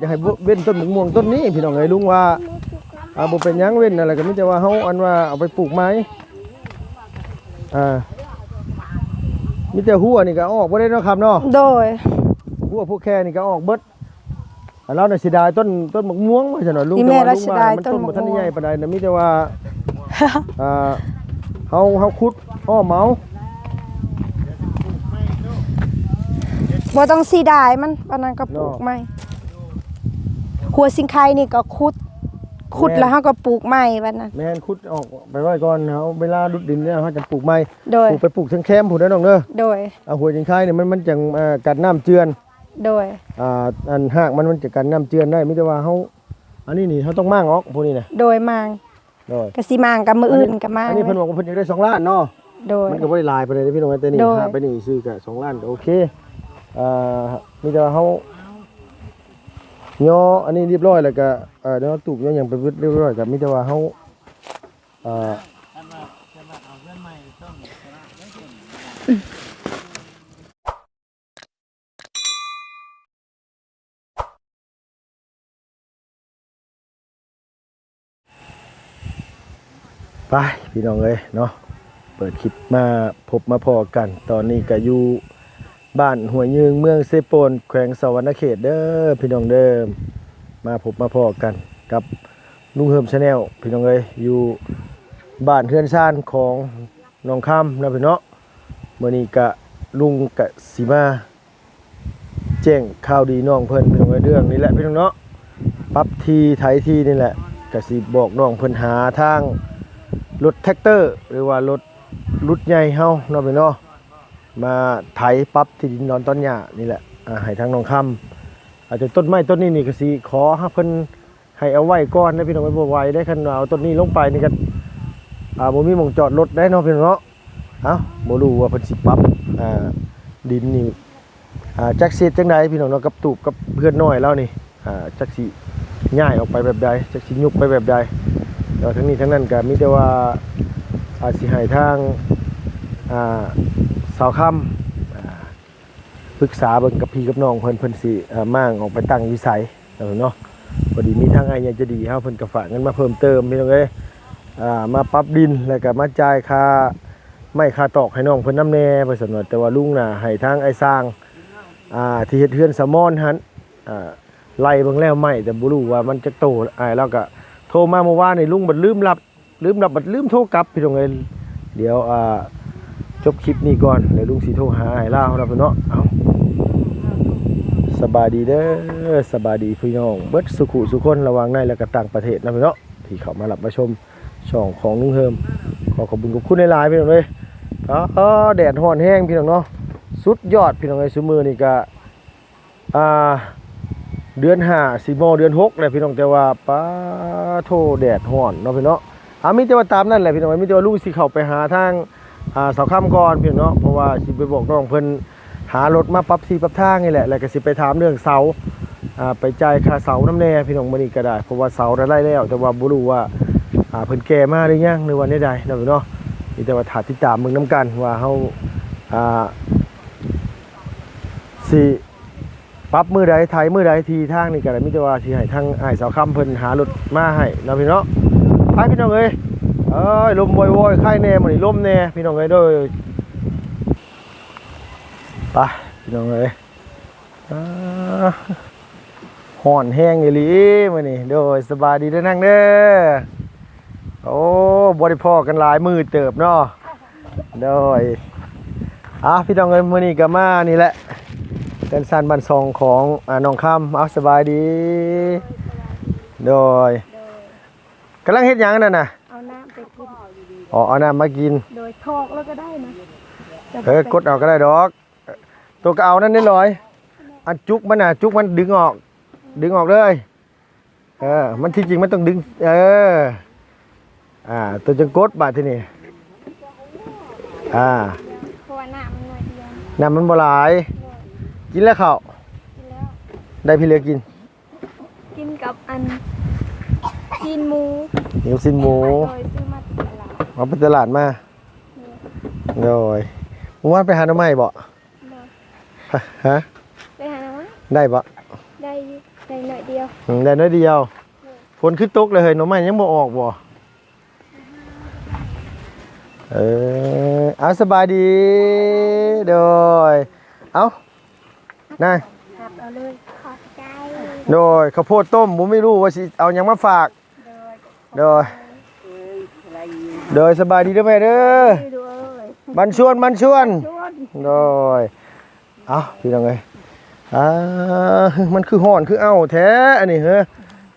ຢາກໃຫ້ເວັ້ນຕົ້ນໝາກມ່ວງຕົ້ນນີ້ພີ່ນ້ອງເອີຍ. ລຸງວ່າ ອ່າ ບໍ່ເປັນຫຍັງເວັ້ນນັ້ນແຫຼະ ກໍມີແຕ່ວ່າເຮົາ ອັນວ່າເອົາໄປປູກໃໝ່ ອ່າ ມີແຕ່ຫົວນີ້ກໍເອົາອອກບໍ່ໄດ້ເນາະ ຄຳເນາະ. ໂດຍ ຫົວພວກແຄນີ້ກໍເອົາອອກເບິດ. ອັນລາວນະເສຍດາຍຕົ້ນ ຕົ້ນໝາກມ່ວງວ່າຊັ້ນເນາະ. ລຸງ ແຕ່ວ່າລຸງວ່າມັນຕົ້ນບໍ່ທັນໄດ້ໃຫຍ່ປານໃດນະ ມີແຕ່ວ່າ ອ່າ ເຮົາ ເຮົາຂຸດອ້ອມເອົາ ບໍ່ຕ້ອງເສຍດາຍມັນ ປານນັ້ນກໍປູກໃໝ່. ຫົວຊິງໄຄນີ້ກໍຂຸດ ຂຸດແລ້ວເຮົາກໍປູກໃໝ່ບັດນັ້ນ. ແມ່ນ ຂຸດອອກໄປໄວ້ກ່ອນ ເຮົາເວລາຫຼຸດດິນແລ້ວເຮົາຈະປູກໃໝ່. ໂດຍ ປູກໄປປູກເທິງແຄມພຸ້ນເດີນ້ອງເດີ. ໂດຍ ອ່າ ຫົວຊິງໄຄນີ້ມັນ ມັນຈັ່ງ ອ່າ ກັນນ້ຳເຈື່ອນ. ໂດຍ ອ່າ ອັນຮາກມັນ ມັນຈະກັນນ້ຳເຈື່ອນໄດ້. ມີແຕ່ວ່າເຮົາ ອັນນີ້ນີ້ເຮົາຕ້ອງມ້າງອອກພວກນີ້ນະ. ໂດຍ ມ້າງ ໂດຍ ກະຊິມ້າງ ກະມື້ອື່ນກະມ້າງ. ອັນນີ້ເພິ່ນບອກວ່າເພິ່ນຢາກໄດ້ສອງລ້ານເນາະ. ໂດຍ ມັນກໍບໍ່ໄດ້ຫຼາຍປານໃດເດ້ພີ່ນ້ອງ ແຕ່ນີ້ ໂດຍ ຫາໄປນີ້ຊື່ກະສອງລ້ານ ກໍໂອເຄ. ອ່າ ມີແຕ່ວ່າເຮົາຍໍອັນນີ້ຮຽບຮ້ອຍ ແລ້ວກະ ເອີ ຍໍຕູບຍໍຫຍັງໄປເບິດຮຽບຮ້ອຍ ກະມີແຕ່ວ່າເຮົາ ອ່າ ໄປພີ່ນ້ອງເອີຍເນາະ ເປີດຄລິບມາພົບມາພໍ້ກັນ. ຕອນນີ້ກະຢູ່ບ້ານຫ້ວຍຍືງ ເມືອງເຊໂປນ ແຂວງສະຫວັນນະເຂດເດີພີ່ນ້ອງເດີ. ມາພົບມາພໍ້ກັນກັບລຸງເຮີມ Channel ພີ່ນ້ອງເອີຍ ຢູ່ບ້ານເຮືອນຊານຂອງ ນ້ອງຄຳເນາະພີ່ເນາະ. ມື້ນີ້ກະລຸງກະຊິມາແຈ້ງຂ່າວດີນ້ອງເພິ່ນ ເລື່ອງນີ້ແຫຼະພີ່ນ້ອງເນາະ ປັບທີ່ໄຖທີ່ນີ້ແຫຼະ. ກະຊິບອກນ້ອງເພິ່ນຫາທາງລົດແທັກເຕີ ຫຼືວ່າລົດ ລົດໃຫຍ່ເຮົາເນາະພີ່ນ້ອງເນາະ ມາໄຖປັບທີ່ດິນດອນຕອນຫຍ້ານີ້ແຫຼະ ອ່າ ໃຫ້ທາງນ້ອງຄຳ. ອາດຈະຕົ້ນໄມ້ຕົ້ນນີ້ນີ້ກະຊິຂໍໃຫ້ເພິ່ນ ໃຫ້ເອົາໄວ້ກ່ອນເດີພີ່ນ້ອງເອີຍ ບໍ່ໄຫວເດ້. ຄັນວ່າເອົາຕົ້ນນີ້ລົງໄປນີ້ກໍ ອ່າ ບໍ່ມີໝ່ອງຈອດລົດໄດ້ເນາະພີ່ນ້ອງເນາະ. ເອົ້າ ບໍ່ຮູ້ວ່າເພິ່ນຊິປັບ ອ່າ ດິນນີ້ ອ່າ ຈັກຊິເຮັດຈັ່ງໃດພີ່ນ້ອງເນາະ ກັບຕູບກັບເຮືອນນ້ອຍລາວນີ້ ອ່າ ຈັກຊິຍ້າຍອອກໄປແບບໃດ ຈັກຊິຍຸບໄປແບບໃດ. ແຕ່ວ່າທັງນີ້ທັງນັ້ນກໍມີແຕ່ວ່າ ອາດຊິໃຫ້ທາງ ອ່າ ສາວຄຳ ອ່າ ປຶກສາເບິ່ງກັບພີ່ກັບນ້ອງເພິ່ນ ເພິ່ນຊິ ເອີ ມ້າງອອກໄປຕັ້ງຢູ່ໃສເນາະ. ພໍດີມີທາງອ້າຍໃຫຍ່ໃຈດີເຮົາ ເພິ່ນກໍຝາກເງິນມາເພີ່ມເຕີມພີ່ນ້ອງເອີຍ ອ່າ ມາປັບດິນ ແລ້ວກໍມາຈ່າຍຄ່າໄມ້ຄ່າຕອກໃຫ້ນ້ອງເພິ່ນນຳແດ່ວ່າຊັ້ນວ່າ. ແຕ່ວ່າລຸງນະໃຫ້ທາງອ້າຍຊ່າງ ອ່າ ທີ່ເຮັດເຮືອນສາວມອນຫັ້ນ ອ່າ ໄລ່ເບິ່ງແລ້ວໄມ້ ແຕ່ບໍ່ຮູ້ວ່າມັນຈັກໂຕ. ອ້າຍລາວກໍໂທມາມື້ວານນີ້ ລຸງບັດລືມຮັບ ລືມລັບ ບັດລືມໂທກັບພີ່ນ້ອງເອີຍ. ດຽວ ອ່າ ຈົບຄລິບນີ້ກ່ອນ ແລ້ວລຸງຊິໂທຫາອ້າຍລາວເນາະພີ່ນ້ອງເນາະ. ເອົ້າ ສະບາຍດີເດີ ສະບາຍດີພີ່ນ້ອງເບິດສູ່ຜູ້ສູ່ຄົນ ລະຫວ່າງໃນ ແລະກະຕ່າງປະເທດເນາະພີ່ນ້ອງ ທີ່ເຂົ້າມາຮັບມາຊົມຊ່ອງຂອງລຸງເຮີມ. ຂໍຂອບຄຸນຂອບຄຸນຫຼາຍໆ ພີ່ນ້ອງເອີຍ. ອໍ ແດດຮ້ອນແຮງພີ່ນ້ອງເນາະ ສຸດຍອດພີ່ນ້ອງເອີຍ. ຊຸມມື້ນີ້ກະ ອ່າ ເດືອນຫ້າ ຊິມໍ່ເດືອນຫົກແລ້ວພີ່ນ້ອງ ແຕ່ວ່າ ປາໂທ້ ແດດຮ້ອນເນາະພີ່ນ້ອງເນາະ. ອ່າ ມີແຕ່ວ່າຕາມນັ້ນແຫຼະພີ່ນ້ອງ ມີແຕ່ວ່າລຸງຊິເຂົ້າໄປຫາທາງ ອ່າ ສາວຄຳກ່ອນພີ່ນ້ອງເນາະ ເພາະວ່າຊິໄປບອກນ້ອງເພິ່ນຫາລົດມາປັບທີ່ປັບທາງນີ້ແຫຼະ ແລ້ວກໍຊິໄປຖາມເລື່ອງເສົາ ອ່າ ໄປຈ່າຍຄ່າເສົານຳແດ່ພີ່ນ້ອງ. ມື້ນີ້ກໍໄດ້ ເພາະວ່າເສົາໄດ້ແລ້ວ ແຕ່ວ່າບໍ່ຮູ້ວ່າ ອ່າ ເພິ່ນແກ່ມາຫຼືຍັງ ຫຼືວ່າແນວໃດເນາະພີ່ນ້ອງເນາະ. ມີແຕ່ວ່າຖ້າຕິດຕາມເບິ່ງນຳກັນວ່າເຮົາ ອ່າ ຊິ ປັບມື້ໃດ ໄຖມື້ໃດ ທີ່ທາງນີ້ກໍໄດ້ ມີແຕ່ວ່າຊິໃຫ້ທາງອ້າຍສາວຄຳເພິ່ນຫາລົດມາໃຫ້ເນາະພີ່ນ້ອງເນາະ. ໄປພີ່ນ້ອງເອີຍ ເອີຍ ລົມວອຍໆ ໄຄແດ່ ມື້ນີ້ລົມແດ່ພີ່ນ້ອງເອີຍ. ໂດຍ ໄປພີ່ນ້ອງເອີຍ ອ່າ ຮ້ອນແຮງອີ່ຫຼີມື້ນີ້. ໂດຍ ສະບາຍດີເດີນາງເດີ. ໂອ້ ບໍ່ໄດ້ພໍ້ກັນຫຼາຍມື້ເຕີບເນາະ. ໂດຍ ອ່າ ພີ່ນ້ອງເອີຍ ມື້ນີ້ກໍມານີ້ແຫຼະ ເຮືອນຊານບ້ານຊ່ອງຂອງ ອ່າ ນ້ອງຄຳ. ເອົາ ສະບາຍດີ. ໂດຍ ໂດຍ ກຳລັງເຮັດຫຍັງອັນນັ້ນນະ? ເອົານ້ຳໄປກິນ. ອໍ ເອົານ້ຳມາກິນ. ໂດຍ ຖອກແລ້ວກໍໄດ້ນະ. ເອີ ກົດເອົາກໍໄດ້ດອກ. ໂຕກໍເອົານັ້ນເດ້ລອຍ ອັນຈຸກມັນນະ ຈຸກມັນດຶງອອກ ດຶງອອກເລີຍ. ເອີ ມັນທີ່ຈິງມັນຕ້ອງດຶງ ເອີ ອ່າ ໂຕຈັ່ງກົດບາດທີນີ້ ອ່າ ເພາະວ່ານ້ຳມັນໜ້ອຍດຽວ ນ້ຳມັນບໍ່ຫຼາຍ. ໂດຍ ກິນແລ້ວເຂົ້າ? ກິນແລ້ວ. ໄດ້ພີ່ເຫຼືອກິນ? ກິນກັບອັນ ຊີ້ນໝູ. ກິນກັບຊີ້ນໝູ. ໂດຍ ຊື້ມາແຕ່ຕະຫຼາດ. ເອົາໄປຕະຫຼາດມາ. ໂດຍ ໂດຍ ມື້ວານໄປຫາໜໍ່ໄມ້ບໍ່? ໂດຍ ຮະ? ໄປຫາໜໍ່ໄມ້. ໄດ້ບໍ່? ໄດ້ຢູ່. ໄດ້ໜ້ອຍດຽວ ອືມ ໄດ້ໜ້ອຍດຽວ. ຝົນຄືຕົກເລີຍເຮີ້ຍ ໜໍ່ໄມ້ຍັງບໍ່ອອກບໍ່? ເອີ ເອົາ ສະບາຍດີ ໂດຍ ເອົາ ນາງ ຮັບເອົາເລີຍ ຂອບໃຈ ໂດຍ ເຂົ້າໂພດຕົ້ມ ບໍ່ມີ ຮູ້ວ່າຊິເອົາຫຍັງມາຝາກ ໂດຍ ໂດຍ ສະບາຍດີເດີແມ່ເດີ ໂດຍ ມັນຊວນ ມັນຊວນ ໂດຍ ເອົ້າ ພີ່ນ້ອງເອີຍ ອ່າ ມັນຄືຮ້ອນຄືອ້າວແທ້ອັນນີ້ເຮີ້ຍ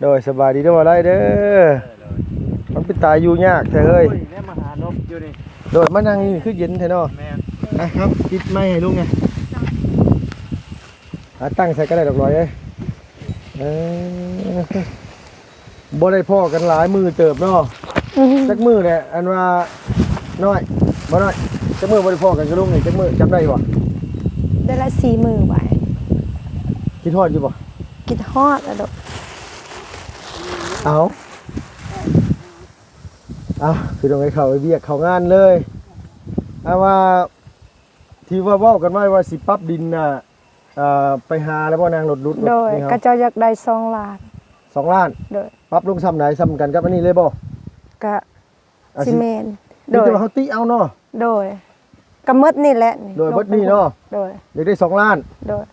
ໂດຍ ສະບາຍດີເດີ ບໍ່ໄດ້ເດີ ມັນເປັນຕາຢູ່ຍາກແທ້ເຮີ້ຍ ໂດຍ ມານັ່ງນີ້ຄືເຢັນແທ້ເນາະ ແມ່ນ ອ່ະ ຄັບ ຕິດໄມໃຫ້ລຸງແດ່ ອ່າ ຕັ້ງໃສ່ກໍໄດ້ດອກ ລອຍເອີຍ ເອີ ບໍ່ໄດ້ພໍ້ກັນຫຼາຍມື້ເຕີບເນາະ ອືມ ຈັກມື້ແຫຼະ ອັນວ່າ ນ້ອຍ ບໍ່ນ້ອຍ ຈັກມື້ບໍ່ໄດ້ພໍ້ກັນກັບລຸງນີ້ ຈັກມື້ ຈຳໄດ້ບໍ່? ເດືອນລະສີ່ມື້ໄວ້ ຄິດຮອດຢູ່ບໍ່? ຄິດຮອດລະໂດດ ເອົາ ເອົາ ຄືຕ້ອງໃຫ້ເຂົ້າໄປວຽກເຂົ້າງານເລີຍ ເອົາ ວ່າ ທີ່ວ່າເວົ້າກັນໄວ້ວ່າຊິປັບດິນນະ ອ່າ ໄປຫາແລ້ວບໍ່ນາງ ລົດຫຼຸດ ໂດຍ ນີ້ເຮົາ ຂະເຈົ້າຢາກໄດ້ສອງລ້ານ ສອງລ້ານ ໂດຍ ປັບລົງຊ່ຳໃດ ຊ່ຳກັນກັບອັນນີ້ເລີຍບໍ່? ກະ ອ່າ ຊິແມ່ນ ມີແຕ່ວ່າເຮົາຕິເອົາເນາະ ໂດຍ ກະໝົດນີ້ແຫຼະນີ້ ໂດຍ ໝົດນີ້ເນາະ ໂດຍ ຢາກໄດ້ສອງລ້ານ ໂດຍ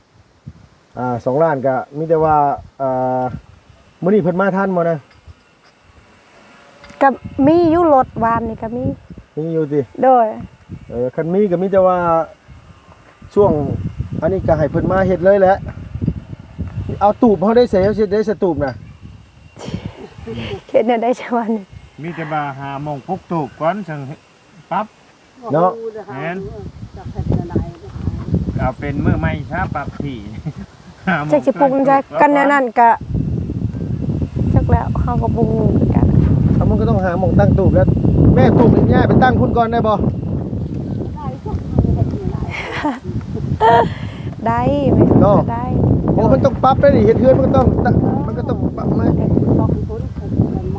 ອ່າ ສອງລ້ານກະມີແຕ່ວ່າ ອ່າ ມື້ນີ້ເພິ່ນມາທັນບໍ່ນະ? ກະມີຢູ່ ລົດວານນີ້ກະມີ ມີຢູ່ຕິ? ໂດຍ ເອີ ຄັນມີກະມີແຕ່ວ່າ ຊ່ວງອັນນີ້ກະໃຫ້ເພິ່ນມາເຮັດເລີຍແຫຼະ ເອົາຕູບເຮົາໄດ້ໃສ ເຮົາຊິໄດ້ສະຕູບນະ ເຮັດແນວໃດຊະວະນີ້ ມີແຕ່ວ່າຫາໝ່ອງປຸກຕູບກ່ອນ ຈັ່ງປັບ ເນາະ ແມ່ນ ເອົາເປັນມື້ໃໝ່ຊະ ປັບທີ່ ຈັກຊິປຸກຈັກ ຄັນແນວນັ້ນກະ ຈັກແລ້ວ ເຮົາກໍບໍ່ຮູ້ຄືກັນ ເອົາ ມັນກໍຕ້ອງຫາໝ່ອງຕັ້ງຕູບແລ້ວ ແມ່ ຕູບນີ້ຍ້າຍໄປຕັ້ງພຸ້ນກ່ອນໄດ້ບໍ່? ໄດ້ ເນາະ ໄດ້ ເພາະມັນຕ້ອງປັບໄດ້ນີ້ ເຮັດເຮືອນມັນກໍຕ້ອງ ມັນກໍຕ້ອງປັບໃໝ່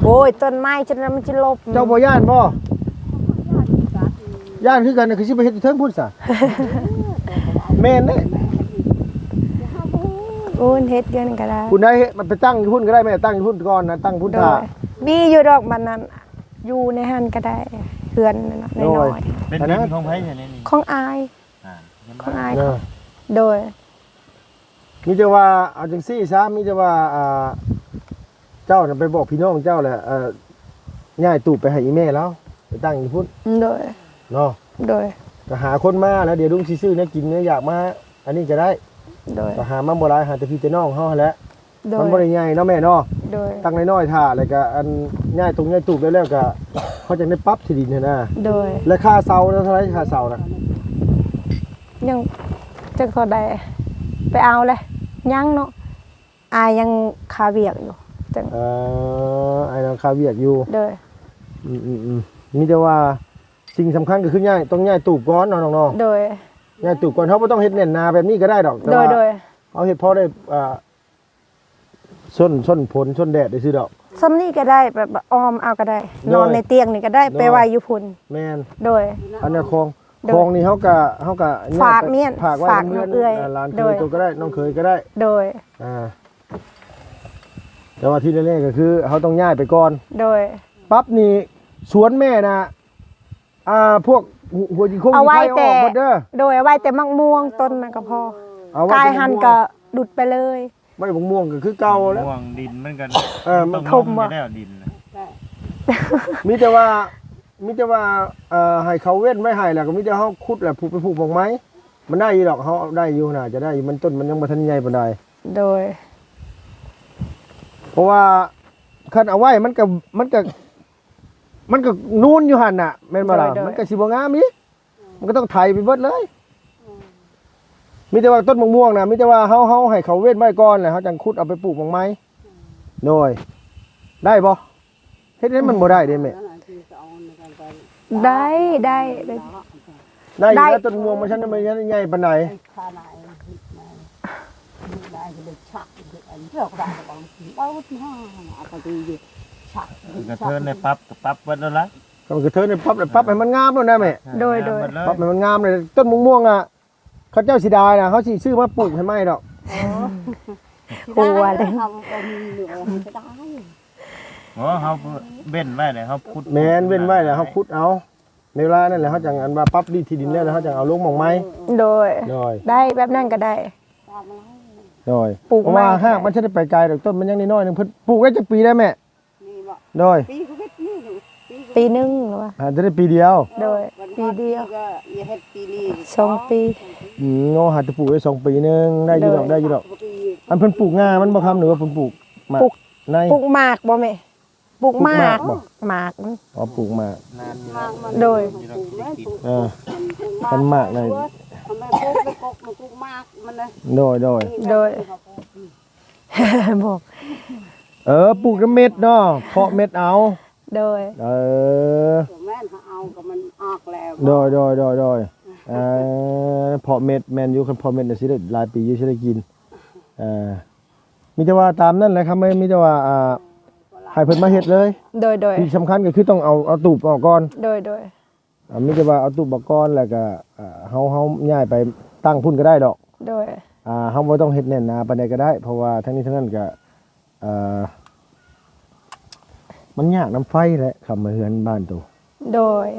ໂອ້ຍ ຕົ້ນໄມ້ຈົນນັ້ນມັນຊິລົບ ເຈົ້າບໍ່ຢ້ານບໍ່? ຢ້ານຄືກັນ ຄືຊິໄປເຮັດຢູ່ເທິງພຸ້ນສະ ແມ່ນເດ້ ໂອ້ຍ ເຮັດຢູ່ຫັ້ນກໍໄດ້ ພຸ້ນໄດ້ ມັນໄປຕັ້ງຢູ່ພຸ້ນກໍໄດ້ແມ່ ຕັ້ງຢູ່ພຸ້ນກ່ອນນະ ຕັ້ງພຸ້ນຖ້າ ໂດຍ ມີຢູ່ດອກ ບັດນັ້ນ ຢູ່ໃນຫັ້ນກໍໄດ້ ເຮືອນນັ້ນນະ ໂດຍ ນ້ອຍໆ ເປັນດິນຂອງໃຜຊະນີ້? ຂອງອ້າຍ ອ່າ ຂອງອ້າຍ ເອີ ໂດຍ ມີແຕ່ວ່າ ເອົາຈັ່ງຊີ້ຊະ ມີແຕ່ວ່າ ອ່າ ເຈົ້ານະໄປບອກພີ່ນ້ອງເຈົ້າແຫຼະ ເອີ ຍ້າຍຕູບໄປໃຫ້ອີ່ແມ່ລາວ ໄປຕັ້ງຢູ່ພຸ້ນ ໂດຍ ເນາະ ໂດຍ ກໍຫາຄົນມາແລ້ວ ດຽວລຸງຊິຊື້ແນວກິນແນວຢາກມາ ອັນນີ້ກໍໄດ້ ໂດຍ ກໍຫາມາບໍ່ຫຼາຍ ຫາແຕ່ພີ່ແຕ່ນ້ອງເຮົາຫັ້ນແຫຼະ ໂດຍ ມັນບໍ່ໄດ້ໃຫຍ່ເນາະແມ່ເນາະ ໂດຍ ຕັ້ງນ້ອຍໆຖ້າ ແລ້ວກໍອັນຍ້າຍຕົງຍ້າຍຕູບໄດ້ແລ້ວກໍ ເຮົາຈັ່ງໄດ້ປັບທີ່ດິນຫັ້ນນະ ໂດຍ ແລະຄ່າເຊົ່ານະ ເທົ່າໃດຄ່າເຊົ່ານະ? ຍັງຈັກເທົ່າໃດ ໄປເອົາແຫຼະ ຍັງເນາະ ອ້າຍຍັງຄາວຽກຢູ່ ຈັ່ງ ເອີ ອ້າຍຍັງຄາວຽກຢູ່ ໂດຍ ອືມໆ ມີແຕ່ວ່າສິ່ງສຳຄັນກໍຄືຍ້າຍ ຕ້ອງຍ້າຍຕູບກ່ອນເນາະນ້ອງເນາະ ໂດຍ ຍ້າຍຕູບກ່ອນ ເຮົາບໍ່ຕ້ອງເຮັດແໜ້ນໜາແບບນີ້ກໍໄດ້ດອກ ແຕ່ວ່າ ໂດຍ ເຮົາເຮັດພໍໄດ້ ອ່າ ຊົນ ຊົນຝົນຊົນແດດຊື່ໆດອກ ຊ່ຳນີ້ກໍໄດ້ ແບບອ້ອມເອົາກໍໄດ້ ໂດຍ ນອນໃນຕຽງນີ້ກໍໄດ້ ໂດຍ ໄປໄວ້ຢູ່ພຸ້ນ ແມ່ນ ໂດຍ ອັນນັ້ນຂອງ ໂດຍ ຂອງນີ້ເຮົາກໍ ເຮົາກໍຝາກ ຝາກແມ່ນ ຝາກໄວ້ ຝາກນຳເອື້ອຍ ນຳເອື້ອຍ ອ່າ ຫຼານເຂີຍ ໂດຍ ໂຕກໍໄດ້ ນ້ອງເຂີຍກໍໄດ້ ໂດຍ ອ່າ ແຕ່ວ່າທີ່ແນ່ໆກໍຄືເຮົາຕ້ອງຍ້າຍໄປກ່ອນ ໂດຍ ປັບນີ້ສວນແມ່ນະ ອ່າ ພວກຫົວ ຫົວຈີ່ຄົງ ເອົາໄວ້ແຕ່ ໄຄອອກໝົດເດີ ໂດຍ ເອົາໄວ້ແຕ່ໝາກມ່ວງຕົ້ນນັ້ນກໍພໍ ເອົາໄວ້ແຕ່ໝາກມ່ວງ ກາຍຫັ້ນກໍດຸດໄປເລີຍ ໄວ້ໝາກມ່ວງກໍຄືເກົ່າແຫຼະ ໝາກມ່ວງດິນມັນກໍ ເອີ ມັນ ມັນຕ້ອງລົງຢູ່ແລ້ວດິນນະ ມີແຕ່ວ່າ ມີແຕ່ວ່າ ເອີ ໃຫ້ເຂົາເວັ້ນໄວ້ໃຫ້ ແລ້ວກໍມີແຕ່ເຮົາຂຸດແລ້ວຜູກ ໄປຜູກໝາກໄມ້ ມັນໄດ້ຢູ່ດອກ ເຮົາເອົາໄດ້ຢູ່ ໜ້າຈະໄດ້ຢູ່ ມັນຕົ້ນມັນຍັງບໍ່ທັນໃຫຍ່ປານໃດ ໂດຍ ເພາະວ່າຄັນເອົາໄວ້ມັນກໍ ມັນກໍ ມັນກໍນູນຢູ່ຫັ້ນນະ ແມ່ນບໍ່ລະ? ໂດຍ ໂດຍ ມັນກໍຊິບໍ່ງາມອີກ ມັນກໍຕ້ອງໄຖໄປເບິດເລີຍ ອືມ ມີແຕ່ວ່າຕົ້ນໝາກມ່ວງນະ ມີແຕ່ວ່າເຮົາ ເຮົາໃຫ້ເຂົາເວັ້ນໄວ້ກ່ອນ ແລ້ວເຮົາຈັ່ງຂຸດເອົາໄປປູກໝາກໄມ້ ອືມ ໂດຍ ໄດ້ບໍ່? ເຮັດໃຫ້ມັນບໍ່ໄດ້ເດ້ແມ່ ໄດ້ ໄດ້ ໄດ້ ໄດ້ຢູ່ ໄດ້ ແລ້ວຕົ້ນມ່ວງມັນຊັ້ນ ມັນຍັງໃຫຍ່ປານໃດ ກະເທີນໄດ້ປັບ ກໍປັບເບິດໂລດລະ ກະເທີນໄດ້ປັບ ປັບໃຫ້ມັນງາມໂລດນະແມ່ ໂດຍ ໂດຍ ງາມເບິດເລີຍ ປັບໃຫ້ມັນງາມເລີຍ ຕົ້ນໝາກມ່ວງອະ ເຂົາເຈົ້າເສຍດາຍນະ ເຮົາຊິຊື້ມາປູກໃຫ້ໃໝ່ດອກ ອໍ ກລັວເດ້ ເຮົາບໍ່ມີເຫຼືອ ເຮົາຈະໄດ້ ບໍ່ ເຮົາເວັ້ນໄວ້ແລ້ວເຮົາຂຸດ ແມ່ນ ເວັ້ນໄວ້ແລ້ວເຮົາຂຸດເອົາ ໃນເວລານັ້ນແຫຼະເຮົາຈັ່ງ ອັນວ່າປັບດິນທີ່ດິນແລ້ວ ແລ້ວເຮົາຈັ່ງເອົາລົງໝ່ອງໃໝ່. ໂດຍ ໂດຍ ໄດ້ ແບບນັ້ນກໍໄດ້. ໂດຍ ປູກ ເພາະວ່າຮາກມັນຊິໄດ້ໄປໄກດອກ ຕົ້ນມັນຍັງນ້ອຍໆໜຶ່ງ. ເພິ່ນປູກໄດ້ຈັກປີແລ້ວແມ່? ນີ້ບໍ່? ໂດຍ ປີ ປີໜຶ່ງ ຫຼືວ່າ ຫາຈະໄດ້ປີດຽວ. ໂດຍ ປີດຽວ ກໍຢ່າເຮັດປີນີ້ ສອງປີ. ອືມ ໂອ້ ຫາຈະປູກໄດ້ສອງປີໜຶ່ງ ໄດ້ຢູ່ດອກ ໂດຍ ໄດ້ຢູ່ດອກ. ອັນເພິ່ນປູກງ່າມັນບໍ່ຄຳ ຫຼືວ່າເພິ່ນປູກໝາກ ປູກ ໃນ ປູກໝາກບໍ່ແມ່? ປູກໝາກ ປູກໝາກບໍ່? ໝາກມັນ ອໍ ປູກໝາກ ໝາກມັນ ໂດຍ ເອີ ຄັນໝາກໃນ ຄັນໝາກ ປູກໝາກມັນນະ. ໂດຍ ໂດຍ ໂດຍ ບໍ່ ເອີ ປູກນຳເມັດເນາະ ເພາະເມັດເອົາ. ໂດຍ ເອີ ແມ່ນເຮົາເອົາກໍມັນອອກແລ້ວ. ໂດຍ ໂດຍ ໂດຍ ໂດຍ ເອີ ເພາະເມັດ ແມ່ນຢູ່ ຄັນເພາະເມັດນະ ຊິໄດ້ຫຼາຍປີຢູ່ ຊິໄດ້ກິນ. ເອີ ມີແຕ່ວ່າຕາມນັ້ນແຫຼະ ຄຳ ມີແຕ່ວ່າ ອ່າ ໃຫ້ເພິ່ນມາເຮັດເລີຍ. ໂດຍ ໂດຍ ທີ່ສຳຄັນກໍຄືຕ້ອງເອົາ ເອົາຕູບອອກກ່ອນ. ໂດຍ ໂດຍ ອ່າ ມີແຕ່ວ່າເອົາຕູບອອກກ່ອນ ແລ້ວກໍ ອ່າ ເຮົາ ເຮົາຍ້າຍໄປຕັ້ງພຸ້ນກໍໄດ້ດອກ. ໂດຍ ອ່າ ເຮົາບໍ່ຕ້ອງເຮັດແໜ້ນໜາປານໃດກໍໄດ້ ເພາະວ່າທັງນີ້ທັງນັ້ນກໍ ອ່າ ມັນຍາກນຳໄຟແຫຼະ ຄຳ ເຮືອນບ້ານໂຕ. ໂດຍ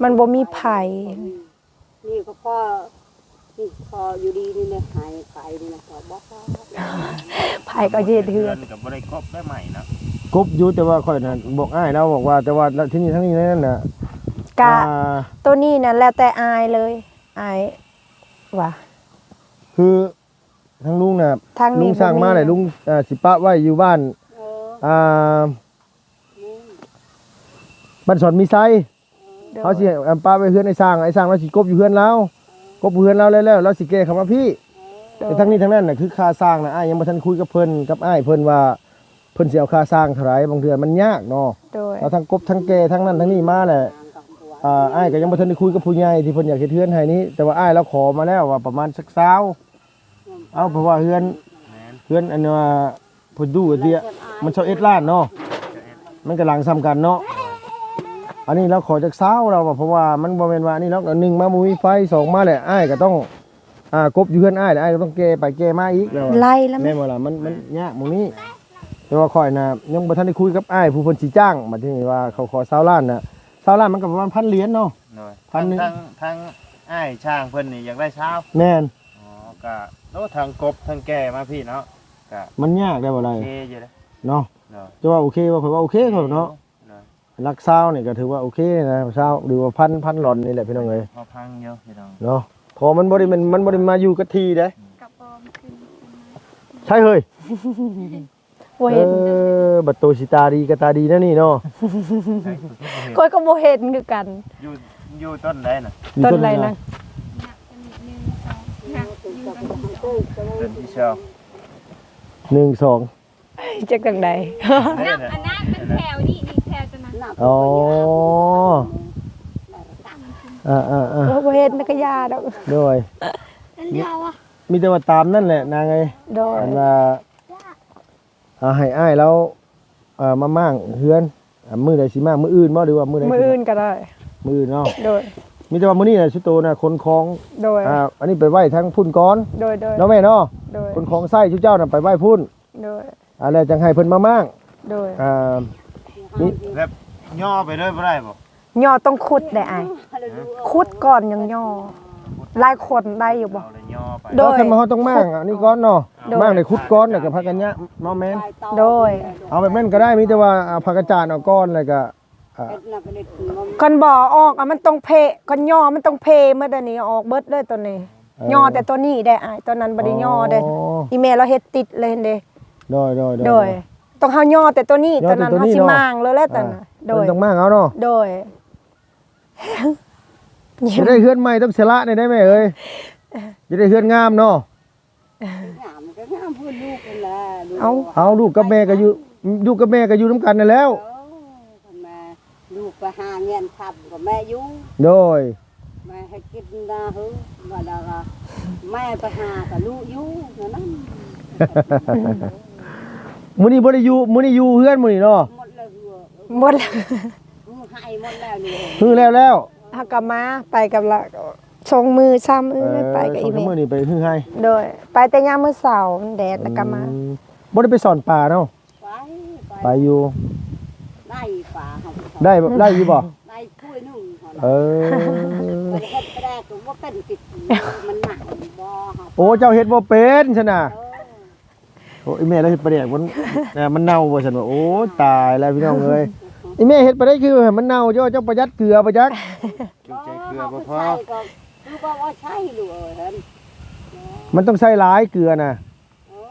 ມັນບໍ່ມີໄຟ. ນີ້ກໍພໍ ນີ້ພໍຢູ່ດີນີ້ນະ ຫາຍໄປນີ້ນະ ພໍບໍ່ພໍ ໃຜກໍເຮັດເຮືອນ ກໍບໍ່ໄດ້ກົບໄດ້ໃໝ່ນະ. ກົບຢູ່ ແຕ່ວ່າຂ້ອຍນະບອກອ້າຍລາວ ບອກວ່າ ແຕ່ວ່າທີ່ນີ້ ທາງນີ້ນັ້ນນະ ກະ ອ່າ ໂຕນີ້ນະແລ້ວແຕ່ອ້າຍເລີຍ ອ້າຍວ່າ ຄື ທາງລຸງນະ ທາງນີ້ ລຸງສ້າງມາແລ້ວ ບໍ່ມີ ລຸງ ເອີ ຊິປະໄວ້ຢູ່ບ້ານ ເອີ ອ່າ ບ້ານສອນມີໄຊ. ໂດຍ ເຮົາຊິ ເອີ ປະໄວ້ເຮືອນອ້າຍຊ້າງ ອ້າຍຊ້າງລາວຊິກົບຢູ່ເຮືອນລາວ ກົບເຮືອນລາວແລ້ວ ແລ້ວລາວຊິແກ່ເຂົ້າມາພີ້. ໂດຍ ແຕ່ທັງນີ້ທັງນັ້ນນະ ຄືຄ່າສ້າງນະ ອ້າຍຍັງບໍ່ທັນຄຸຍກັບເພິ່ນ ກັບອ້າຍເພິ່ນວ່າ ເພິ່ນຊິເອົາຄ່າສ້າງເທົ່າໃດ. ບາງເທື່ອມັນຍາກເນາະ. ໂດຍ ແລ້ວທັງກົບທັງແກ່ທັງນັ້ນທັງນີ້ມາແຫຼະ ອ່າ ອ້າຍກໍຍັງບໍ່ທັນໄດ້ຄຸຍກັບຜູ້ໃຫຍ່ທີ່ເພິ່ນຢາກເຮັດເຮືອນໃຫ້ນີ້ ແຕ່ວ່າອ້າຍລາວຂໍມາແລ້ວວ່າປະມານສັກຊາວ. ເອົ້າ ເພາະວ່າເຮືອນ ແມ່ນ ເຮືອນອັນວ່າເພິ່ນຢູ່ເດຍ ມັນຊາວເອັດລ້ານເນາະ ມັນກໍຫຼັງສ່ຳກັນເນາະ. ອັນນີ້ລາວຂໍຈັກຊາວ ລາວວ່າ ເພາະວ່າມັນບໍ່ແມ່ນວ່າອັນນີ້ດອກ ໜຶ່ງມາບໍ່ມີໄຟ ສອງມາແຫຼະ ອ້າຍກໍຕ້ອງ ອ່າ ກົບຢູ່ເຮືອນອ້າຍ ແລ້ວອ້າຍກໍຕ້ອງແກ່ໄປແກ່ມາອີກ ລາວວ່າ ໄລ່ລະ ແມ່ນບໍ່ລະ? ມັນ ມັນຍາກໝ່ອງນີ້ ແຕ່ວ່າຂ້ອຍນະຍັງບໍ່ທັນໄດ້ຄຸຍກັບອ້າຍຜູ້ເພິ່ນຊິຈ້າງ ບັດທີນີ້ວ່າເຂົາຂໍຊາວລ້ານນະ ຊາວລ້ານມັນກໍປະມານພັນຫຼຽນເນາະ. ໂດຍ ພັນໜຶ່ງ ທາງ ທາງອ້າຍຊ່າງເພິ່ນນີ້ຢາກໄດ້ຊາວ. ແມ່ນ ອໍ ກະ ໂອ້ ທັງກົບທັງແກ່ມາພີ້ເນາະ ກະ ມັນຍາກໄດ໋ບໍ່ໄດ້ ໂອເຄຢູ່ເດ້ເນາະ. ໂດຍ ຈະວ່າໂອເຄບໍ່? ຂ້ອຍວ່າໂອເຄ ໂອເຄ ເນາະ. ໂດຍ ຫຼັກຊາວນີ້ກໍຖືວ່າໂອເຄນະ ຊາວ ຫຼືວ່າພັນ ພັນຫຼອນນີ້ແຫຼະພີ່ນ້ອງເອີຍ ພໍຟັງຢູ່ພີ່ນ້ອງເນາະ. ເພາະມັນບໍ່ໄດ້ແມ່ນ ມັນບໍ່ໄດ້ມາຢູ່ກັບທີ່ເດ້ ກະປອມຂຶ້ນ ໃຊ່ເຮີ້ຍ ບໍ່ເຫັນ ເອີ ບັດໂຕຊິຕາດີກໍຕາດີແນວນີ້ເນາະ. ຂ້ອຍກໍບໍ່ເຫັນຄືກັນ ຢູ່ ຢູ່ຕົ້ນໃດນະ? ຕົ້ນໃດນະ? ຕົ້ນທີສອງ ໜຶ່ງ ສອງ ຈັກຈັ່ງໃດ ນັບອັນນັ້ນ ມັນແຖວນີ້ ນີ້ແຖວຕົວນັ້ນ. ອໍ ເອີໆໆ ໂອ້ ບໍ່ເຫັນນະກະຢາດອກ. ໂດຍ ອັນດຽວອະ ມີແຕ່ວ່າຕາມນັ້ນແຫຼະນາງເອີຍ. ໂດຍ ອັນວ່າ ອ່າ ໃຫ້ອ້າຍລາວ ເອີ ມາມ້າງເຮືອນ ອ່າ ມື້ໃດຊິມ້າງ? ມື້ອື່ນບໍ່ ຫຼືວ່າມື້ໃດ? ມື້ອື່ນກໍໄດ້ ມື້ອື່ນເນາະ. ໂດຍ ມີແຕ່ວ່າມື້ນີ້ແຫຼະ ສຸໂຕນະ ຂົນຂອງ. ໂດຍ ອ່າ ອັນນີ້ໄປໄວ້ທາງພຸ້ນກ່ອນ. ໂດຍໆ ເນາະແມ່ເນາະ. ໂດຍ ຂົນຂອງໃຊ້ຊຸເຈົ້ານະໄປໄວ້ພຸ້ນ. ໂດຍ ອ່າ ແລ້ວຈັ່ງໃຫ້ເພິ່ນມາມ້າງ. ໂດຍ ອ່າ ນີ້ ແບບຍໍໄປເລີຍບໍ່ໄດ້ບໍ່? ຍໍຕ້ອງຂຸດເດ້ອ້າຍ ຂຸດກ່ອນຈັ່ງຍໍ. ຫຼາຍຄົນໄດ້ຢູ່ບໍ່? ໂດຍ ຄັນວ່າເຮົາຕ້ອງມ້າງອັນນີ້ກ່ອນເນາະ. ໂດຍ ມ້າງໄດ້ຂຸດກ່ອນ ແລ້ວກໍພາກັນຍະເນາະ. ແມ່ນ ໂດຍ ເອົາແບບນັ້ນກໍໄດ້ ມີແຕ່ວ່າ ອ່າ ພາກັນຈານອອກກ່ອນ ແລ້ວກໍ ອ່າ ຄັນບໍ່ອອກ ອ່າ ມັນຕ້ອງເພ ຄັນຍໍມັນຕ້ອງເພໝົດ. ອັນນີ້ອອກເບິດເລີຍຕົວນີ້. ເອີ ຍໍແຕ່ຕົວນີ້ໄດ້ອ້າຍ ຕົວນັ້ນບໍ່ໄດ້ຍໍເດ້. ອໍ ອີແມ່ລາວເຮັດຕິດເລີຍເຫັນເດ້. ໂດຍໆໆ ໂດຍ ຕ້ອງເຮົາຍໍແຕ່ຕົວນີ້ ຍໍແຕ່ຕົວນີ້ ຕົວນັ້ນເຮົາຊິມ້າງເລີຍແຫຼະ ອ່າ ຕົວນັ້ນ. ໂດຍ ຕ້ອງມ້າງເອົາເນາະ. ໂດຍ ຈະໄດ້ເຮືອນໃໝ່ຕ້ອງສະຫຼະແດ່ໄດ໋ແມ່ເອີຍ ຈະໄດ້ເຮືອນງາມເນາະ. ງາມກໍງາມເພື່ອລູກຫັ້ນແຫຼະ. ເອົາ ເອົາ ລູກກັບແມ່ກໍຢູ່ ລູກກັບແມ່ກໍຢູ່ນຳກັນນັ້ນແລ້ວ. ເອີ ຄັນແມ່ ລູກໄປຫາງຽນທຳກໍແມ່ຢູ່. ໂດຍ ແມ່ໃຫ້ກິນນະ ເຮີ ວ່າແລ້ວກໍແມ່ໄປຫາກໍລູກຢູ່ນັ້ນນະ. ມື້ນີ້ບໍ່ໄດ້ຢູ່ ມື້ນີ້ຢູ່ເຮືອນມື້ນີ້ເນາະ. ໝົດແລ້ວ ໝົດແລ້ວ ໄຮ່ໝົດແລ້ວນີ້ ຮືແລ້ວແລ້ວ. ເຮົາກໍມາ ໄປກັບລາວ ສອງມື້ສາມມື້ ເອີ ໄປກັບອີ່ແມ່ ສອງສາມມື້ນີ້ໄປຮືໄຮ່ ໂດຍ ໄປແຕ່ຍາມມື້ເຊົ້າ ມັນແດດ ອືມ ແລ້ວກໍມາ ບໍ່ໄດ້ໄປຊ່ອນປາເນາະ ໄປ ໄປ ໄປຢູ່ ໄດ້ປາ ໄດ້ ໄດ້ຢູ່ບໍ່? ໄດ້ຖ້ວຍໜຶ່ງ ເອີ ເຮັດປາແດກກໍບໍ່ເປັນ ຕິດ ມັນໜັກບໍ່ ໂອ້ ເຈົ້າເຮັດບໍ່ເປັນຊັ້ນນະ ເອີ ໂອ້ ອີ່ແມ່ລາວເຮັດປາແດກມັນ ເອີ ມັນເນົ່າວ່າຊັ້ນວ່າ ໂອ້ຍ ຕາຍແລ້ວພີ່ນ້ອງເອີຍ ອີ່ແມ່ເຮັດປາແດກຄືໃຫ້ມັນເນົ່າ ເຈົ້າ ເຈົ້າປະຢັດເກືອບໍ່ຈັກ ເອີ ໃສ່ເກືອບໍ່ພໍ ຄືບໍ່ວ່າໃສ່ລູກເອີຍ ມັນຕ້ອງໃສ່ຫຼາຍເກືອນະ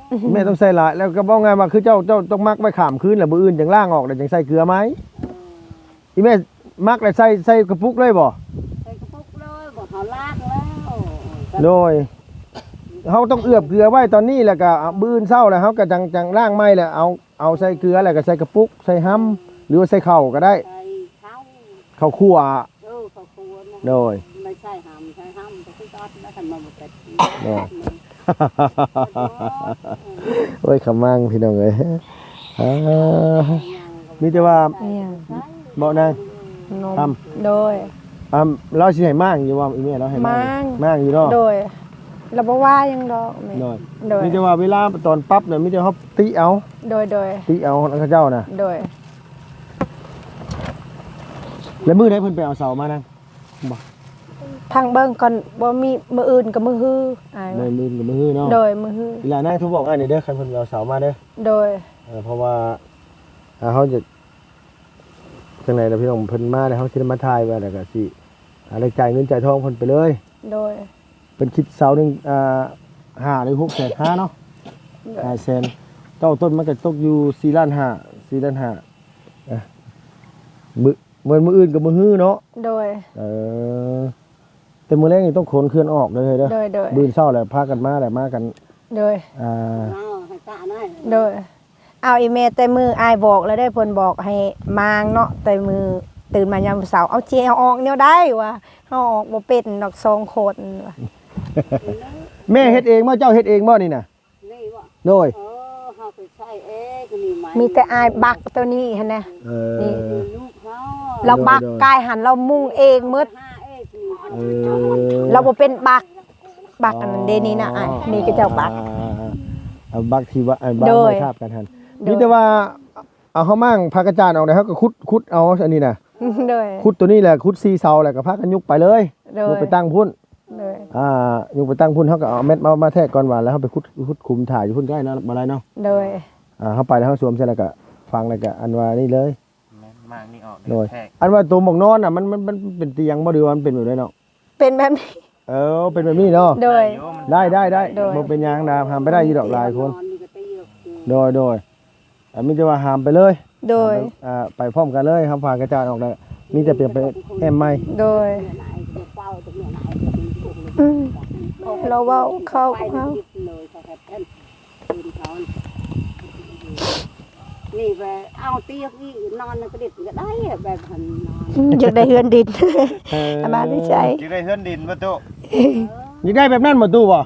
ເອີ ແມ່ຕ້ອງໃສ່ຫຼາຍ ແລ້ວກໍເວົ້າງ່າຍວ່າ ຄືເຈົ້າ ເຈົ້າຕ້ອງໝັກໄວ້ຂ້າມຄືນ ແລ້ວມື້ອື່ນຈັ່ງລ້າງອອກ ແລ້ວຈັ່ງໃສ່ເກືອໃໝ່ ເອີ ອີ່ແມ່ໝັກແລ້ວໃສ່ ໃສ່ກະປຸກເລີຍບໍ່? ໃສ່ກະປຸກເລີຍ ບໍ່ ເຮົາລ້າງແລ້ວ ໂດຍ ເຮົາຕ້ອງເອືອບເກືອໄວ້ຕອນນີ້ ແລ້ວກະມື້ອື່ນເຊົ້າແລ້ວເຮົາກະຈັ່ງ ຈັ່ງລ້າງໃໝ່ ແລ້ວເອົາ ເອົາໃສ່ເກືອ ແລ້ວກະໃສ່ກະປຸກ ໃສ່ຮຳ ຫຼືວ່າໃສ່ເຂົ້າກະໄດ້ ໃສ່ເຂົ້າ ເຂົ້າຂົ້ວ ເອີ ເຂົ້າຂົ້ວນະ ໂດຍ ໄດ້ໃສ່ຮຳ ໃສ່ຮຳ ກໍຄືກັນ ແລ້ວຄັນມາບໍ່ເປັນ ໂດຍ ໂອ້ຍ ຂະມັງ ພີ່ນ້ອງເອີຍ ອ່າ ມີແຕ່ວ່າ ອີ່ຫຍັງ ເບາະນາງ ນົມ ຄຳ ໂດຍ ອ່າ ລາວຊິໃຫ້ມ້າງຢູ່ບໍ່? ອີ່ແມ່ລາວໃຫ້ມ້າງ ມ້າງຢູ່ເນາະ ໂດຍ ລາວບໍ່ວ່າຫຍັງດອກແມ່ ໂດຍ ໂດຍ ມີແຕ່ວ່າເວລາຕອນປັບນະ ມີແຕ່ເຮົາຕິເອົາ ໂດຍ ໂດຍ ຕິເອົານຳເຂົາເຈົ້ານະ ໂດຍ ແລ້ວມື້ໃດເພິ່ນໄປເອົາເສົາມານະ? ບໍ່ ພັງເບິ່ງກ່ອນ ບໍ່ມີ ມື້ອື່ນກໍມື້ຮືອ້າຍ ມື້ອື່ນກໍມື້ຮືເນາະ ໂດຍ ມື້ຮື ອີ່ຫຼ້ານາງໂທບອກອ້າຍແດ່ເດີ ຄັນເພິ່ນເອົາເສົາມາເດີ ໂດຍ ເອີ ເພາະວ່າ ອ່າ ເຮົາຈະ ຈັ່ງໃດລະພີ່ນ້ອງ ເພິ່ນມາແລ້ວ ເຮົາຊິໄດ້ມາຖ່າຍໄວ້ ແລ້ວກໍຊິ ອ່າ ໄດ້ຈ່າຍເງິນຈ່າຍທອງເພິ່ນໄປເລີຍ ໂດຍ ເພິ່ນຄິດເສົາໜຶ່ງ ອ່າ ຫ້າ ຫຼື ຫົກແສນຫ້າເນາະ ໂດຍ ຫ້າແສນ ເກົ້າຕົ້ນມັນກໍຕົກຢູ່ສີ່ລ້ານຫ້າ ສີ່ລ້ານຫ້າ ອ່າ ມື້ ແມ່ນມື້ອື່ນກໍມື້ຮືເນາະ ໂດຍ ເອີ ແຕ່ມື້ແລງນີ້ຕ້ອງຂົນເຄື່ອນອອກເດີ ເດີ ໂດຍ ໂດຍ ມື້ເຊົ້າແລ້ວພາກັນມາ ແລ້ວມາກັນ ໂດຍ ອ່າ ເອົາໃຫ້ຕາໜ້ອຍ ໂດຍ ເອົາອີ່ແມ່ ແຕ່ມື້ອ້າຍບອກແລ້ວເດ້ ເພິ່ນບອກໃຫ້ມ້າງເນາະ ແຕ່ມື້ຕື່ນມາຍາມເຊົ້າ ເອົາ ຊິເອົາອອກແນວໃດວະ ເຮົາອອກບໍ່ເປັນດອກສອງຄົນວະ ແມ່ເຮັດເອງບໍ່? ເຈົ້າເຮັດເອງບໍ່ນີ້ນະ? ນີ້ບໍ? ໂດຍ ເອີ ເຮົາໄປໃຊ້ເອງນີ້ ມີແຕ່ອ້າຍບັກໂຕນີ້ຫັ້ນນະ ເອີ ນີ້ ລາວບັກກາຍຫັ້ນ ລາວມຸງເອງໝົດ ເອີ ລາວບໍ່ເປັນບັກ ບັກອັນນັ້ນເດ້ນີ້ນະ ອ້າຍ ນີ້ເຂົາເຈົ້າບັກ ອ່າ ບັກທີ່ວ່າ ອັນ ໂດຍ ບັກໄມ້ທາບກັນຫັ້ນ ໂດຍ ມີແຕ່ວ່າ ເອົາ ເຮົາມ້າງຜ້າກະຈານອອກແລ້ວ ເຮົາກໍຂຸດ ຂຸດເອົາອັນນີ້ນະ ໂດຍ ຂຸດໂຕນີ້ແຫຼະ ຂຸດສີ່ເສົາ ແລ້ວກໍພາກັນຍົກໄປເລີຍ ໂດຍ ຍົກໄປຕັ້ງພຸ້ນ ໂດຍ ອ່າ ຍົກໄປຕັ້ງພຸ້ນ ເຮົາກໍເອົາແມັດມາ ມາແທກກ່ອນວ່າ ແລ້ວເຮົາໄປຂຸດ ຂຸດຂຸມຖ່າຢູ່ພຸ້ນກໍໄດ້ເນາະ ບໍ່ຫຼາຍເນາະ ໂດຍ ອ່າ ເຮົາໄປແລ້ວເຮົາສວມໃສ່ ແລ້ວກໍຝັງ ແລ້ວກໍອັນວ່ານີ້ເລີຍ ແມ່ນ ມ້າງນີ້ອອກ ໂດຍ ອັນວ່າໂຕໝອກນອນນະ ມັນ ມັນ ມັນເປັນຕຽງບໍ່ ຫຼືວ່າມັນເປັນແບບໃດເນາະ? ເປັນແບບນີ້ ເອີ ເປັນແບບນີ້ເນາະ ໂດຍ ໄດ້ ໄດ້ ໄດ້ ໂດຍ ບໍ່ເປັນຫຍັງນະ ຫາມໄປໄດ້ຢູ່ດອກ ຫຼາຍຄົນ ໂດຍ ໂດຍ ອ່າ ມີແຕ່ວ່າຫາມໄປເລີຍ ໂດຍ ຫາມໄປ ອ່າ ໄປພ້ອມກັນເລີຍ ເຮົາຝາກກະຈາດອອກແລ້ວ ມີແຕ່ປ່ຽນໄປແອ້ມໃໝ່ ໂດຍ ອືມ ລາວເວົ້າເຂົ້າກັບເຮົາ ນີ້ໄປເອົາຕຽງອີກ ນອນກະດິກກະໄດ້ແບບຫັ້ນນອນ ອືມ ຢາກໄດ້ເຮືອນດິນ ເອີ ອາມານໃຈ ຢາກໄດ້ເຮືອນດິນບໍ່ຕູ້? ເອີ ຢາກໄດ້ແບບນັ້ນບໍ່ຕູ້ບໍ່?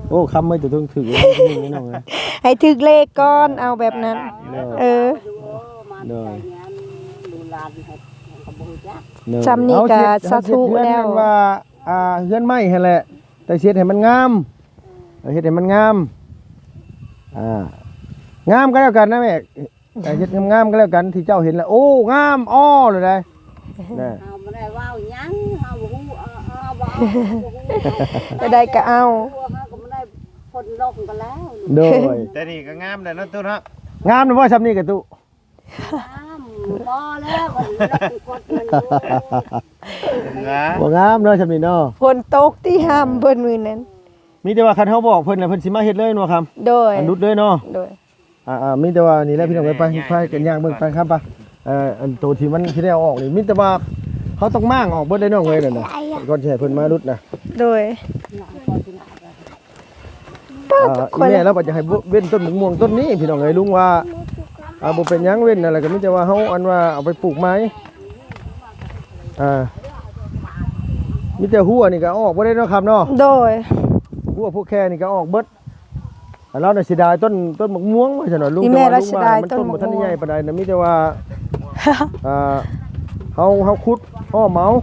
ເອີ ໂອ້ ຄຳເອີຍ ແຕ່ຕ້ອງຖືກເລີກນີ້ນ້ອງເອີຍ ໃຫ້ຖືກເລກກ່ອນ ເອົາແບບນັ້ນ ໂດຍ ເອີ ໂດຍ ໂດຍ ສ່ຳນີ້ກະສາທຸແລ້ວ ວ່າ ອ່າ ເຮືອນໄມ້ຫັ້ນແຫຼະ ແຕ່ຊິເຮັດໃຫ້ມັນງາມ ເອີ ເຮັດໃຫ້ມັນງາມ ອ່າ ງາມກໍແລ້ວກັນນະແມ່ ເຮັດງາມໆກໍແລ້ວກັນ ທີ່ເຈົ້າເຫັນແລ້ວ ໂອ້ ງາມ ອໍ ໂລດໃດ໋ ນະ ເຮົາບໍ່ໄດ້ເວົ້າຫຍັງ ເຮົາບໍ່ຮູ້ ເອີ ເຮົາບໍ່ເອົາ ເຮົາບໍ່ຮູ້ ຈະໄດ້ກໍເອົາ ເຮົາກໍບໍ່ໄດ້ພົ້ນລົງກໍແລ້ວ ໂດຍ ແຕ່ນີ້ກໍງາມແລ້ວເນາະຕູ້ເນາະ ງາມແລ້ວບໍ່ ສ່ຳນີ້ກໍຕູ້ ງາມ ພໍແລ້ວ ບໍ່ງາມເນາະ ສ່ຳນີ້ເນາະ ຝົນຕົກຕິ ຫ້າມເພິ່ນມື້ນັ້ນ ມີແຕ່ວ່າຄັນເຮົາບອກເພິ່ນແລ້ວ ເພິ່ນຊິມາເຮັດເລີຍເນາະຄຳ ໂດຍ ອັນດຸດເລີຍເນາະ ໂດຍ ອ່າໆ ມີແຕ່ວ່ານີ້ແຫຼະພີ່ນ້ອງເອີຍ ໄປ ພາກັນຍ່າງເບິ່ງໄປຄຳປະ ເອີ ອັນໂຕທີ່ມັນຊິໄດ້ເອົາອອກນີ້ ມີແຕ່ວ່າເຮົາຕ້ອງມ້າງອອກເບິດເດ້ນ້ອງເອີຍ ນັ້ນນະ ກ່ອນຊິໃຫ້ເພິ່ນມາດຸດນະ ໂດຍ ອ່າ ອີແມ່ລາວວ່າຈະໃຫ້ເວັ້ນຕົ້ນໝາກມ່ວງຕົ້ນນີ້ພີ່ນ້ອງເອີຍ ລຸງວ່າ ອ່າ ບໍ່ເປັນຫຍັງເວັ້ນນັ້ນແຫຼະ ກໍມີແຕ່ວ່າເຮົາ ອັນວ່າເອົາໄປປູກໃໝ່ ອ່າ ມີແຕ່ຫົວນີ້ກໍເອົາອອກບໍ່ໄດ້ເນາະຄຳເນາະ ໂດຍ ຫົວພວກແຄ່ນີ້ກໍເອົາອອກເບິດ ລາວນະເສຍດາຍຕົ້ນ ຕົ້ນໝາກມ່ວງວ່າຊັ້ນ ລຸງ ອີແມ່ລາວເສຍດາຍ ແຕ່ວ່າລຸງວ່າມັນຕົ້ນບໍ່ທັນໃຫຍ່ປານໃດນະ ມີແຕ່ວ່າ ອ່າ ເຮົາ ເຮົາຂຸດອ້ອມເອົາ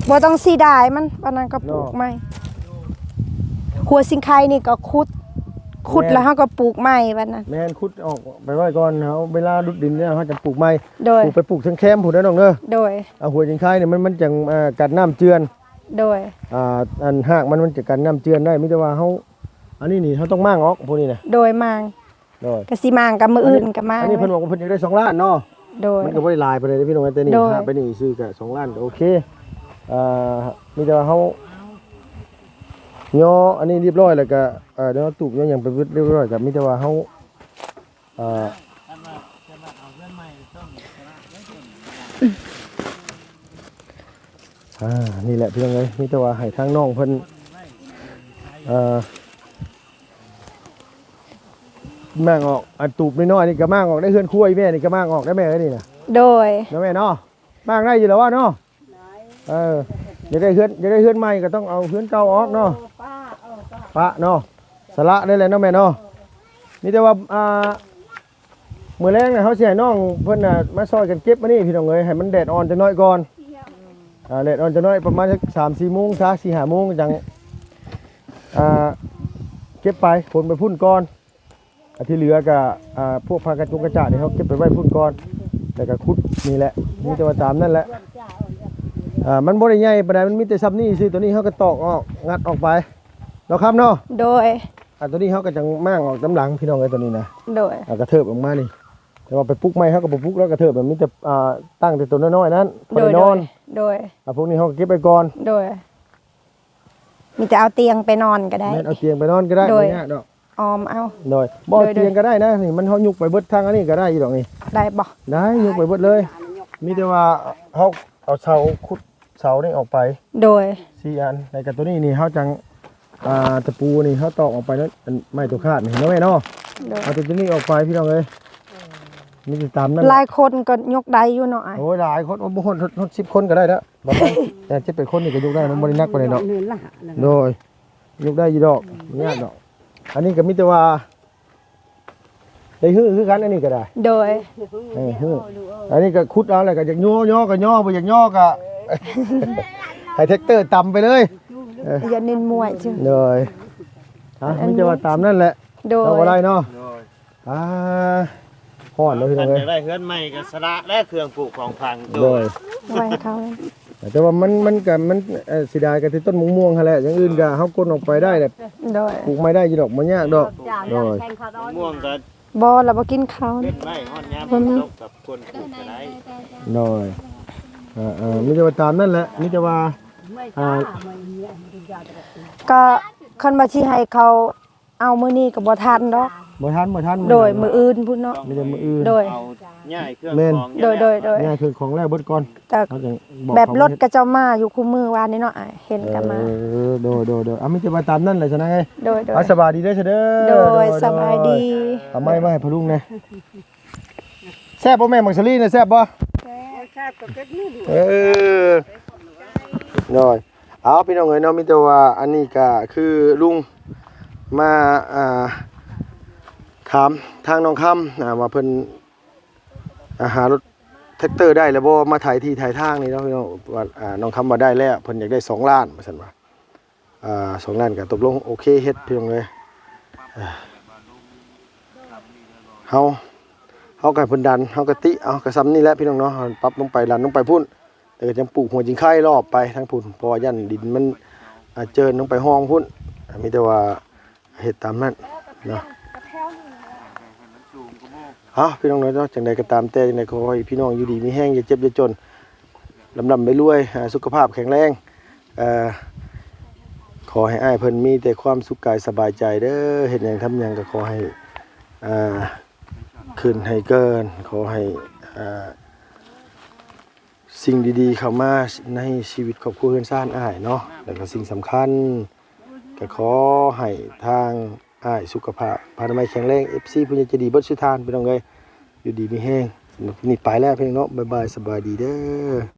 ບໍ່ຕ້ອງເສຍດາຍມັນ ບາດນັ້ນກໍປູກໃໝ່. ຫົວສິງໄຄນີ້ກໍຂຸດ ຂຸດແລ້ວເຮົາກໍປູກໃໝ່ບາດນັ້ນ. ແມ່ນ ຂຸດອອກໄປໄວ້ກ່ອນ ເຮົາເວລາຫຼຸດດິນແລ້ວເຮົາຈະປູກໃໝ່. ໂດຍ ປູກໄປປູກເທິງແຄມພຸ້ນເດີນ້ອງເດີ. ໂດຍ ອ່າ ຫົວສິງໄຄນີ້ມັນ ມັນຈັ່ງ ອ່າ ກັນນ້ຳເຈື່ອນ. ໂດຍ ອ່າ ອັນຮາກມັນ ມັນຈະກັນນ້ຳເຈື່ອນໄດ້. ມີແຕ່ວ່າເຮົາ ອັນນີ້ນີ້ເຮົາຕ້ອງມ້າງອອກພວກນີ້ນະ. ໂດຍ ມ້າງ. ໂດຍ ກະຊິມ້າງ ກະມື້ອື່ນກະມ້າງ. ອັນນີ້ເພິ່ນບອກວ່າເພິ່ນຢາກໄດ້ສອງລ້ານເນາະ. ໂດຍ ມັນກະບໍ່ໄດ້ຫຼາຍປານໃດເດ້ພີ່ນ້ອງ ແຕ່ນີ້ ໂດຍ ຫາໄປນີ້ຊື່ກະສອງລ້ານກະໂອເຄ. ເອີ ມີແຕ່ວ່າເຮົາຍໍອັນນີ້ຮຽບຮ້ອຍ ແລ້ວກະ ເອີ ເຮົາຕູບຍໍຫຍັງໄປເບິດຮຽບຮ້ອຍ ກະມີແຕ່ວ່າເຮົາ ເອີ ອ່າ ນີ້ແຫຼະພີ່ນ້ອງເອີຍ ມີແຕ່ວ່າໃຫ້ທາງນ້ອງເພິ່ນ ເອີ ມ້າງອອກ ອັນຕູບນ້ອຍໆນີ້ກະມ້າງອອກໄດ້ ເຮືອນຄົວອີ່ແມ່ນີ້ກະມ້າງອອກໄດ້ແມ່ເອີຍນີ້ນະ. ໂດຍ ເນາະແມ່ເນາະ ມ້າງໄດ້ຢູ່ແລ້ວວະເນາະ. ເອີ ຢາກໄດ້ເຮືອນ ຢາກໄດ້ເຮືອນໃໝ່ກະຕ້ອງເອົາເຮືອນເກົ່າອອກເນາະ. ປະເນາະ ສະຫຼະໄດ້ແຫຼະເນາະແມ່ເນາະ. ມີແຕ່ວ່າ ອ່າ ມື້ແລງນະ ເຮົາຊິໃຫ້ນ້ອງເພິ່ນນະມາຊ່ອຍກັນເກັບອັນນີ້ພີ່ນ້ອງເອີຍ ໃຫ້ມັນແດດອ່ອນຈັກໜ້ອຍກ່ອນ. ອ່າ ແດດອ່ອນຈັກໜ້ອຍ ປະມານສັກສາມສີ່ໂມງຊະ ສີ່ຫ້າໂມງ ຈັ່ງ ອ່າ ເກັບໄປຂົນໄປພຸ້ນກ່ອນ. ອັນທີ່ເຫຼືອກະ ອ່າ ພວກຜ້າກະຈຸງກະຈາດນີ້ ເຮົາເກັບໄປໄວ້ພຸ້ນກ່ອນ ແລ້ວກະຂຸດນີ້ແຫຼະ. ມີແຕ່ວ່າຕາມນັ້ນແຫຼະ. ອ່າ ມັນບໍ່ໄດ້ໃຫຍ່ປານໃດ ມັນມີແຕ່ຊ່ຳນີ້ຊື່ ໂຕນີ້ເຮົາກະຕອກອອກ ງັດອອກໄປເນາະ ຄຳເນາະ. ໂດຍ ອ່າ ໂຕນີ້ເຮົາກະຈັ່ງມ້າງອອກຕາມຫຼັງພີ່ນ້ອງເອີຍ ໂຕນີ້ນະ. ໂດຍ ອ່າ ກະເທີບອອກມານີ້ ແຕ່ວ່າໄປປຸກໃໝ່ເຮົາກະບໍ່ປຸກແລ້ວ ກະເທີບ ມັນມີແຕ່ ອ່າ ຕັ້ງແຕ່ໂຕນ້ອຍໆນັ້ນ ພໍໄດ້ນອນ. ໂດຍ ອ່າ ພວກນີ້ເຮົາກະເກັບໄວ້ກ່ອນ. ໂດຍ ມີແຕ່ເອົາຕຽງໄປນອນກະໄດ້. ແມ່ນ ເອົາຕຽງໄປນອນກະໄດ້ ໂດຍ ບໍ່ຍາກດອກ ອ້ອມເອົາ. ໂດຍ ບໍ່ ໂດຍ ຕຽງກະໄດ້ນະ ນີ້ມັນເຮົາຍົກໄປເບິດທາງອັນນີ້ກະໄດ້ຢູ່ດອກນີ້. ໄດ້ບໍ່? ໄດ້ ຍົກໄປເບິດເລີຍ. ມີແຕ່ວ່າເຮົາເອົາເສົາ ຂຸດເສົານີ້ອອກໄປ. ໂດຍ ສີ່ອັນ ແລ້ວກະໂຕນີ້ນີ້ເຮົາຈັ່ງ ອ່າ ຕະປູນີ້ເຮົາຕອກອອກໄປເນາະ ອັນໄມ້ຕົວຄາດນີ້ເນາະແມ່ເນາະ. ໂດຍ ເອົາແຕ່ໂຕນີ້ອອກໄປພີ່ນ້ອງເອີຍ. ມີແຕ່ຕາມນັ້ນ ຫຼາຍຄົນກະຍົກໄດ້ຢູ່ເນາະອ້າຍ. ໂອ້ຍ ຫຼາຍຄົນ ໂອ້ ບໍ່ຮອດ ຮອດສິບຄົນກະໄດ້ແລ້ວ ປະມານ ເອີ ເຈັດແປດຄົນນີ້ກະຍົກໄດ້ນະ ບໍ່ໄດ້ໜັກປານໃດດອກ. ໂດຍ ຍົກໄດ້ຢູ່ດອກ ບໍ່ຍາກດອກ. ອັນນີ້ກະມີແຕ່ວ່າໄດ້ຮື້ຄືກັນ ອັນນີ້ກະໄດ້. ໂດຍ ເອີ ຮື້ ອັນນີ້ກະຂຸດເອົາແຫຼະ ກະຢາກຍໍຍໍກະຍໍ ບໍ່ຢາກຍໍກະ ໃຫ້ແທັກເຕີຕຳໄປເລີຍ. ເອີ ຢ່າເນັ້ນມວຍ. ໂດຍ ອ່າ ມີແຕ່ວ່າຕາມນັ້ນແຫຼະ. ໂດຍ ເອົາບໍ່ໄດ້ເນາະ. ໂດຍ ອ່າ ຮ້ອນເນາະພີ່ນ້ອງເອີຍ ຢາກໄດ້ເຮືອນໃໝ່ກະສະຫຼະແລະ ເຄື່ອງປູກຂອງຝັງ. ໂດຍ ໄວ້ໃຫ້ເຂົາ ແຕ່ວ່າມັນ ມັນກະ ມັນ ເອີ ເສຍດາຍກະແຕ່ຕົ້ນໝາກມ່ວງຫັ້ນແຫຼະ ຢ່າງອື່ນກະເຮົາກົນອອກໄປໄດ້ແຫຼະ. ໂດຍ ປູກໃໝ່ໄດ້ຢູ່ດອກ ບໍ່ຍາກດອກ. ໂດຍ ໝາກມ່ວງກະບໍ່ ລະບໍ່ກິນເຂົ້າ ເຮັດໄວ້ຮອດຍາມຝົນຕົກກັບຄົນປູກກະໄດ້. ໂດຍ ເອີ ເອີ ມີແຕ່ວ່າຕາມນັ້ນແຫຼະ ມີແຕ່ວ່າ ອ່າ ກະຄັນວ່າຊິໃຫ້ເຂົາ ເອົາມື້ນີ້ກະບໍ່ທັນດອກ. ບໍ່ທັນ ບໍ່ທັນ ໂດຍ ມື້ອື່ນພຸ້ນເນາະ. ມີແຕ່ມື້ອື່ນ ໂດຍ ເອົາຍ້າຍເຄື່ອງຂອງ ໂດຍ ໂດຍ ໂດຍ ຍ້າຍເຄື່ອງຂອງແລ້ວເບິດກ່ອນ ແບບລົດກະເຈົ້າມາຢູ່ຄູ່ມື້ວານນີ້ເນາະ ເຫັນກະມາ. ເອີ ໂດຍ ໂດຍ ໂດຍ ເອົາ ມີແຕ່ວ່າຕາມນັ້ນແຫຼະຊັ້ນນະ. ໂດຍ ໂດຍ ເອົາ ສະບາຍດີເດີ ເດີ ໂດຍ ໂດຍ ສະບາຍດີ. ເອົາໄມ້ມາໃຫ້ພໍ່ລຸງແດ່. ແຊບບໍ່ແມ່ ໝາກສາລີນະ ແຊບບໍ່? ແຊບ ແຊບກະເກັບມື້. ເອີ ໂດຍ ເອົາ ພີ່ນ້ອງເອີຍເນາະ ມີແຕ່ວ່າອັນນີ້ກະຄືລຸງມາ ອ່າ ຖາມທາງນ້ອງຄຳ ອ່າ ວ່າເພິ່ນ ອ່າ ຫາລົດແທັກເຕີໄດ້ແລ້ວບໍ່ ມາໄຖທີ່ໄຖທາງນີ້ເນາະ ພີ່ນ້ອງ. ວ່າ ອ່າ ນ້ອງຄຳວ່າໄດ້ແລ້ວ ເພິ່ນຢາກໄດ້ສອງລ້ານວ່າຊັ້ນວ່າ. ອ່າ ສອງລ້ານກະຕົກລົງໂອເຄເຮັດ ພີ່ນ້ອງເອີຍ. ເຮົາ ເຮົາກະໃຫ້ເພິ່ນດັນ ເຮົາກະຕິເອົາ ກະຊ່ຳນີ້ແຫຼະ ພີ່ນ້ອງເນາະ. ເຮົາປັບລົງໄປ ດັນລົງໄປພຸ້ນ ແລ້ວກະຈັ່ງປູກຫົວຈິງໄຄລອບໄປທາງພຸ້ນ ເພາະວ່າຢ້ານດິນມັນ ອ່າ ເຈີນລົງໄປຮ່ອງພຸ້ນ. ມີແຕ່ວ່າເຮັດຕາມນັ້ນເນາະ. ເອົາ ພີ່ນ້ອງເອີຍເນາະ ຈັ່ງໃດກະຕາມແຕ່ ຈັ່ງໃດຂໍໃຫ້ພີ່ນ້ອງຢູ່ດີມີແຮງ ຢ່າເຈັບຢ່າຈົນ ລ່ຳໆລວຍໆ ອ່າ ສຸຂະພາບແຂງແຮງ. ເອີ ຂໍໃຫ້ອ້າຍເພິ່ນມີແຕ່ຄວາມສຸກກາຍສະບາຍໃຈເດີ ເຮັດຫຍັງທຳຫຍັງກະຂໍໃຫ້ ອ່າ ຂຶ້ນໃຫ້ເກີນ ຂໍໃຫ້ ອ່າ ສິ່ງດີໆເຂົ້າມາໃນຊີວິດຄອບຄົວເຮືອນຊານອ້າຍເນາະ. ແລ້ວກະສິ່ງສຳຄັນກະຂໍໃຫ້ທາງອ້າຍສຸຂະພາບພະນາໄມແຂງແຮງ ເອັຟຊີ ຜູ້ໃຫຍ່ໃຈດີເບິດສູ່ທ່ານ ພີ່ນ້ອງເອີຍ ຢູ່ດີມີແຮງ. ສຳລັບມື້ນີ້ໄປແລ້ວ ພີ່ນ້ອງເນາະ ບາຍບາຍ ສະບາຍດີເດີ.